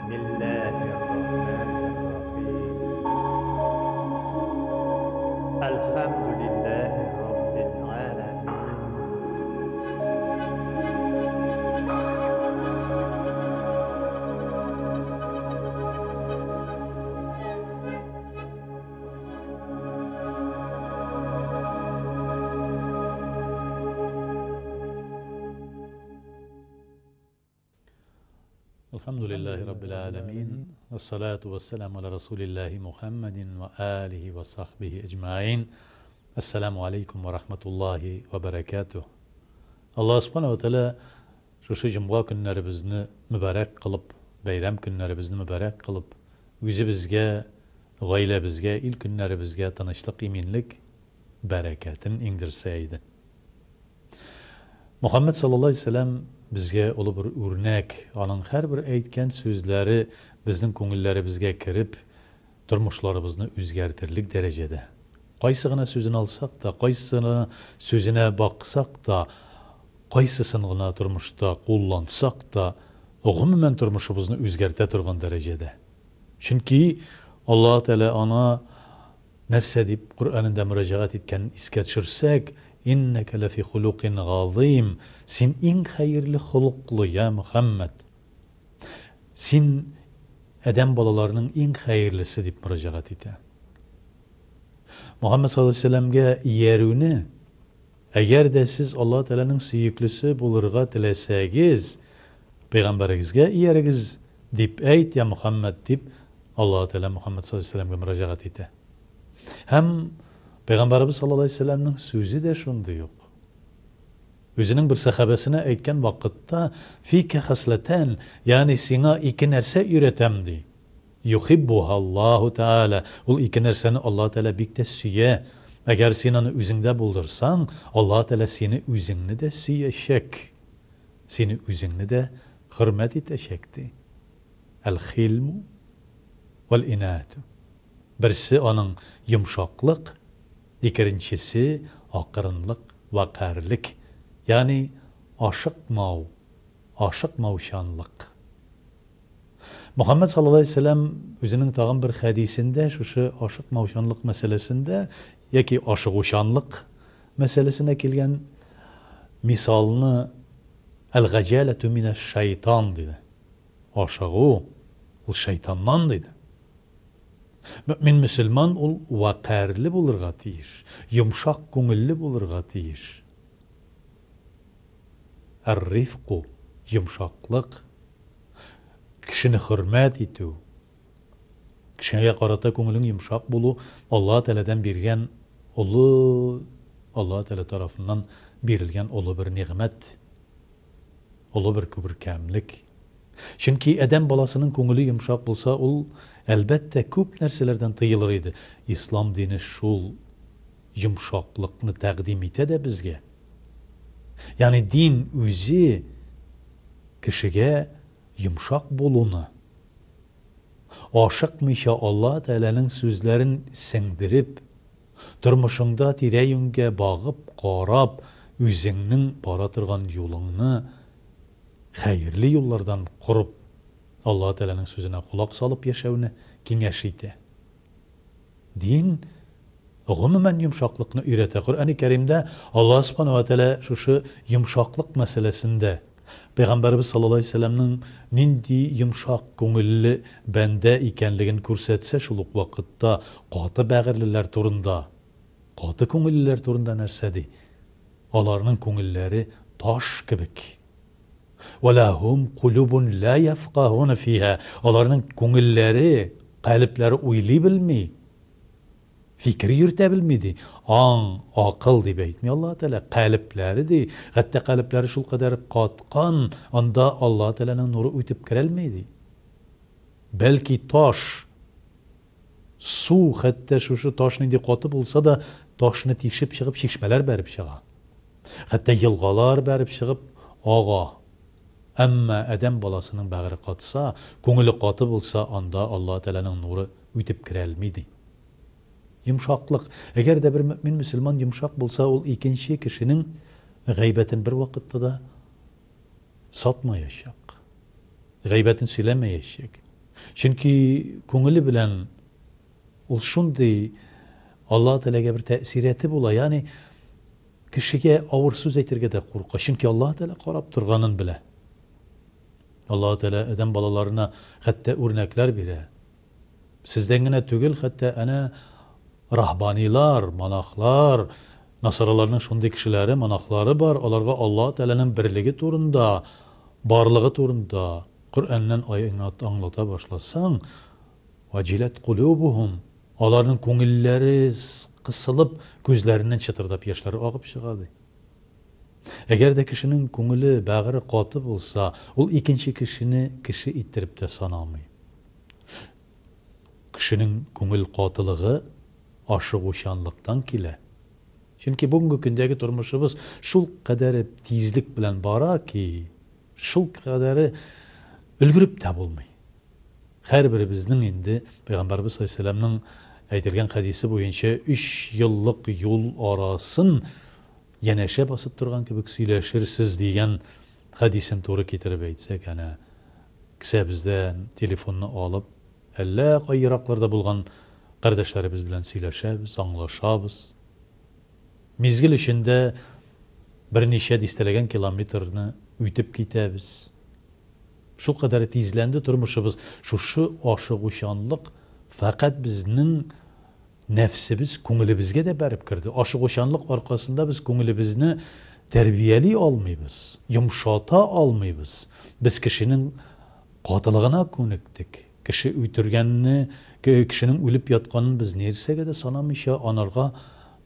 Бисмиллаһир-рахманир-рахим. Әлхәмдүлиллаһи раббил галәмин. Әлхәмдүлиллаһи раббил галәмин. Вәссалату вәссәламу аля расулиллаһи Мухаммадин ва алихи ва сахбихи әҗмәгыйн. Әссәламу алейкум ва рахматуллаһи ва бәрәкәтүһ. Аллаһ субхана ва тәгалә шушы җомга көннәребезне мөбарәк кылып, бәйрәм көннәребезне мөбарәк кылып, үзебезгә, гаиләбезгә, ил-көннәребезгә тынычлык, иминлек, бәрәкәтен иңдерсә иде. Мөхәммәд саллаллаһу алейһи ва сәлләм безгә олы бер үрнәк, аның һәрбер әйткән сүзләре безнең күңелләребезгә кереп, тормышларыбызны үзгәртерлек дәрәҗәдә. Кайсы гына сүзен алсак та, кайсы гына сүзенә баксак та, кайсысын гына тормышта куллансак та, гомумән тормышыбызны үзгәртә торган дәрәҗәдә. Чөнки Аллаһ Тәгалә аңа Нәрсә дип Коръәнендә мөрәҗәгать иткәнен искә төшерсәк, Иннәкә ләфи хулукин газыйм, Син иң хәерле холыклы, йа Мөхәммәд! Син адәм балаларының иң хәерлесе, дип мөрәҗәгать итә. Мөхәммәд саллаллаһу алейһи ва сәлләмгә иярүне, Әгәр дә сез Аллаһ Тәгаләнең сөеклесе булырга теләсәгез, пәйгамбәрегезгә иярегез, дип әйт, йа Мөхәммәд, дип Аллаһ Тәгалә Мөхәммәд саллаллаһу алейһи ва сәлләмгә мөрәҗәгать итә. Һәм пәйгамбәребез саллаллаһу алейһи ва сәлләмнең сүзе дә шундый ук. Үзенең бер сәхабәсенә әйткән вакытта, Фикә хасләтән, ягъни сиңа ике нәрсә өйрәтәм, ди. Юхиббуһа Аллаһу Тәгалә, ул ике нәрсәне Аллаһ Тәгалә бик тә сөя. Әгәр син аны үзеңдә булдырсаң, Аллаһ Тәгалә сине үзеңне дә сөячәк, сине үзеңне дә хөрмәт итәчәк, ди. Әл-хилму вәл-инату. Берсе аның йомшаклык, икеренчесе акрынлык, вәкарьлек, ягъни ашыкмау, ашыкмаучанлык. Мөхәммәд саллаллаһу алейһи ва сәлләм үзенең тагын бер хәдисендә шушы ашыкмаучанлык мәсьәләсендә яки ашыгучанлык мәсьәләсенә килгән мисалны Әл-гаҗәләтү минәш-шайтан диде. Ашыгу ул шайтаннан диде. Мөэмин мөселман ул вәкарьле булырга тиеш, йомшак күңелле булырга тиеш. Әр-рифку, йомшаклык, кешене хөрмәт итү, кешегә карата күңелең йомшак булу Аллаһ Тәгаләдән биргән олы, Аллаһ Тәгалә тарафыннан бирелгән олы бер нигъмәт, олы бер күркәмлек. Чөнки адәм баласының күңеле йомшак булса, ул, әлбәттә, күп нәрсәләрдән тыелыр иде. Ислам дине шул йомшаклыкны тәкъдим итә дә безгә. Ягъни дин үзе кешегә йомшак булуны, ашыкмыйча Аллаһ Тәгаләнең сүзләрен сеңдереп, тормышыңда тирә-юньгә багып, карап, үзеңнең бара торган юлыңны хәерле юллардан корып, Аллаһ Тәгаләнең сүзенә колак салып яшәүне киңәш итә. Дин, гомумән, йомшаклыкны өйрәтә. Коръәни Кәримдә Аллаһ Сүбхәнәһү вә Тәгалә шушы йомшаклык мәсьәләсендә Пәйгамбәребез саллаллаһу алейһи ва сәлләмнең нинди йомшак күңелле бәндә икәнлеген күрсәтсә, шул ук вакытта каты бәгырьлеләр турында, каты күңеллеләр турында нәрсә ди? Аларның күңелләре таш кебек. Вә ләһүм кулүбун лә яфкаһуна фиһа. Аларның күңелләре, калебләре уйлый белми, фикер йөртә белми, ди. Аң, акыл дип әйтми Аллаһ Тәгалә, калебләре ди. Хәтта калебләре шулкадәр каткан, анда Аллаһ Тәгаләнең нуры үтеп керәлми, ди. Бәлки таш, су, хәтта шушы таш нинди каты булса да, ташны тишеп чыгып, чишмәләр бәреп чыга. Хәтта елгалар бәреп чыгып ага. Әмма адәм баласының бәгыре катса, күңеле каты булса, анда Аллаһы Тәгаләнең нуры үтеп керәлми, ди. Йомшаклык. Әгәр дә бер мөэмин мөселман йомшак булса, ул икенче кешенең гайбәтен бервакытта да сатмаячак. Гайбәтен сөйләмәячәк. Чөнки күңеле белән ул шундый Аллаһ Тәгаләгә бер тәэсирәте була, ягъни кешегә авыр сүз әйтергә дә курка, чөнки Аллаһ Тәгалә карап торганын белә. Аллаһ Тәгалә адәм балаларына хәтта үрнәкләр бирә. Сездән генә түгел, хәтта әнә раһбанилар, монахлар, насараларның шундый кешеләре, монахлары бар, аларга Аллаһ Тәгаләнең берлеге турында, барлыгы турында Коръәннән аңлата башласаң, ваҗиләт кулубухум, аларның күңелләре кысылып, күзләреннән чытырдап яшьләр агып чыга, ди. Әгәр дә кешенең күңеле, бәгыре каты булса, ул икенче кешене кеше иттереп тә санамый. Кешенең күңел катылыгы ашыгучанлыктан килә. Чөнки бүгенге көндәге тормышыбыз шул кадәре тизлек белән бара ки, шул кадәре өлгереп тә булмый. Һәрберебезнең инде Пәйгамбәрбез саллаллаһу алейһи вәсәлләмнең әйтелгән хәдисе буенча өч еллык юл арасын янәшә басып торган кебек сөйләшерсез дигән хәдисен туры китереп әйтсәк, әнә кесәбездән телефонны алып, әллә кай еракларда булган кардәшләребез белән сөйләшәбез, аңлашабыз. Мизгел эчендә берничә дистәләгән километрны үтеп китәбез. Шулкадәр тизләнде тормышыбыз, шушы ашыгучанлык фәкать безнең Нәфсебез күңелебезгә дә бәреп керде. Ашыгучанлык аркасында без күңелебезне тәрбияли алмыйбыз, йомшата алмыйбыз. Без кешенең катылыгына күнектек. Кеше үтергәнне, кешенең үлеп ятканын без нәрсәгә дә санамыйча, анарга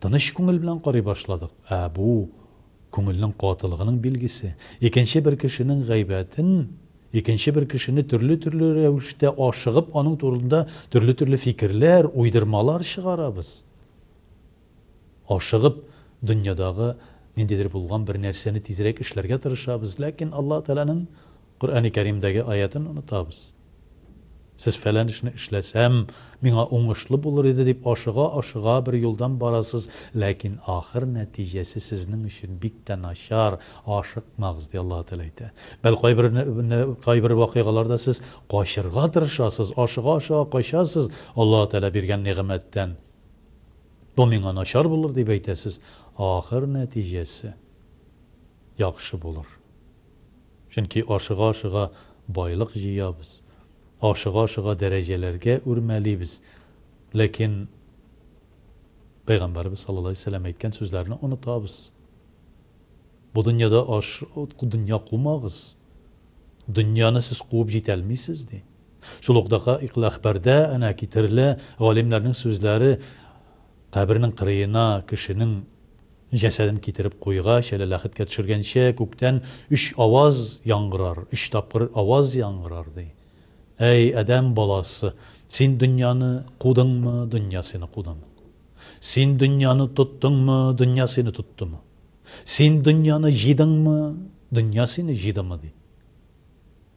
тыныч күңел белән карый башладык. Ә бу, күңелнең катылыгының билгесе. Икенче бер кешенең гайбәтен Икенче бер кешене төрле-төрле рәвештә ашыгып аның турында төрле-төрле фикерләр, уйдырмалар чыгарабыз. Ашыгып дөньядагы ниндидер булган бер нәрсәне тизрәк эшләргә тырышабыз, ләкин Аллаһ Тәгаләнең Коръәни Кәримдәге аятен онытабыз. Сез фәлән эшне эшләсәм, миңа уңышлы булыр иде дип ашыга-ашыга бер юлдан барасыз, ләкин ахыр нәтиҗәсе сезнең өчен бик тә начар, ашыкмагыз, ди Аллаһы Тәгалә әйтә. Бәл кайбер кайбер вакыйгаларда сез качырга тырышасыз, ашыга-ашыга качасыз Аллаһы Тәгалә биргән нигъмәттән. Бу миңа начар булыр дип әйтәсез, ахыр нәтиҗәсе яхшы булыр. Чөнки ашыга-ашыга байлык җыябыз, ашыга-ашыга дәрәҗәләргә үрмәлибез. Ләкин Пәйгамбәребез саллаллаһу алейһи ва сәлләм әйткән сүзләрне онытабыз. Бу дөньяда аш, дөнья кумагыз. Дөньяны сез куып җитәлмисез, ди. Шул ук Дакаикл әхбәрдә әнә китерелә галимнәрнең сүзләре, кабернең кырыена кешенең Җәсәден китереп куйгач, әле ләхеткә төшергәнче, күктән өч аваз яңгырар, өч тапкыр аваз яңгырар, ди. Әй, адәм баласы, син дөньяны кудыңмы, дөнья сине кудымы? Син дөньяны тоттыңмы, дөнья сине тоттымы? Син дөньяны җыйдыңмы, дөнья сине җыйдымы, ди.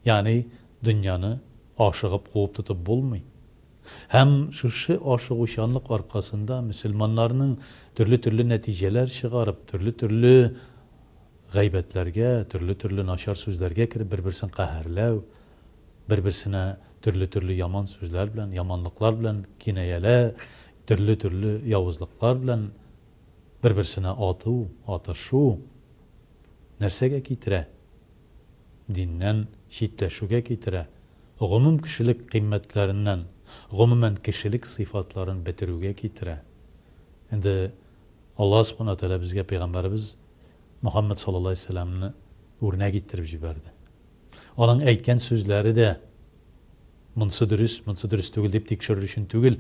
Ягъни дөньяны ашыгып куып тотып булмый. Һәм шушы ашыгучанлык аркасында мөселманнарның төрле-төрле нәтиҗәләр чыгарып, төрле-төрле гайбәтләргә, төрле-төрле начар сүзләргә кереп бер-берсен каһәрләү, бер-берсенә төрле-төрле яман сүзләр белән, яманлыклар белән кинаяләр, төрле-төрле явызлыклар белән бер-берсенә ату, атышу нәрсәгә китерә? Диннән читләшүгә китерә, гомум кешелек кыйммәтләреннән, гомумән кешелек сыйфатларын бетерүгә китерә. Инде Аллаһ Субхана ва Тәгалә безгә пәйгамбәребез Мөхәммәд саллаллаһу алейһи ва сәлләмне үрнәк иттереп җибәрде. Аның әйткән сүзләре дә монсы дөрес, монсы дөрес түгел дип тикшерер өчен түгел,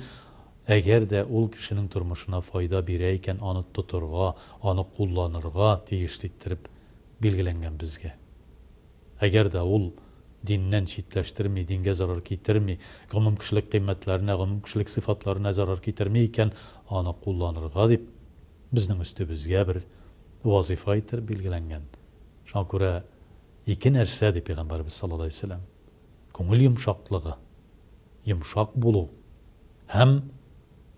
әгәр дә ул кешенең тормышына файда бирә икән, аны тотырга, аны кулланырга тиешле иттереп билгеләнгән безгә. Әгәр дә ул диннән читләштерми, дингә зарар китерми, гомумкешелек кыйммәтләренә, гомумкешелек сыйфатларына зарар китерми икән, аны кулланырга дип безнең өстебезгә бер вазыйфа иттереп билгеләнгән. Шуңа күрә ике нәрсә, ди Пәйгамбәребез саллаллаһу алейһи ва сәлләм, күңел йомшаклыгы, йомшак булу һәм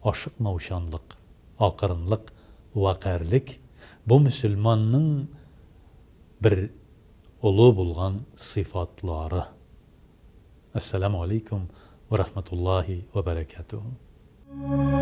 ашыкмаучанлык, акрынлык, вәкарьлек, бу мөселманның бер олы булган сыйфатлары. Әссәламү алейкум вә рахматуллаһи вә бәрәкәтүһү.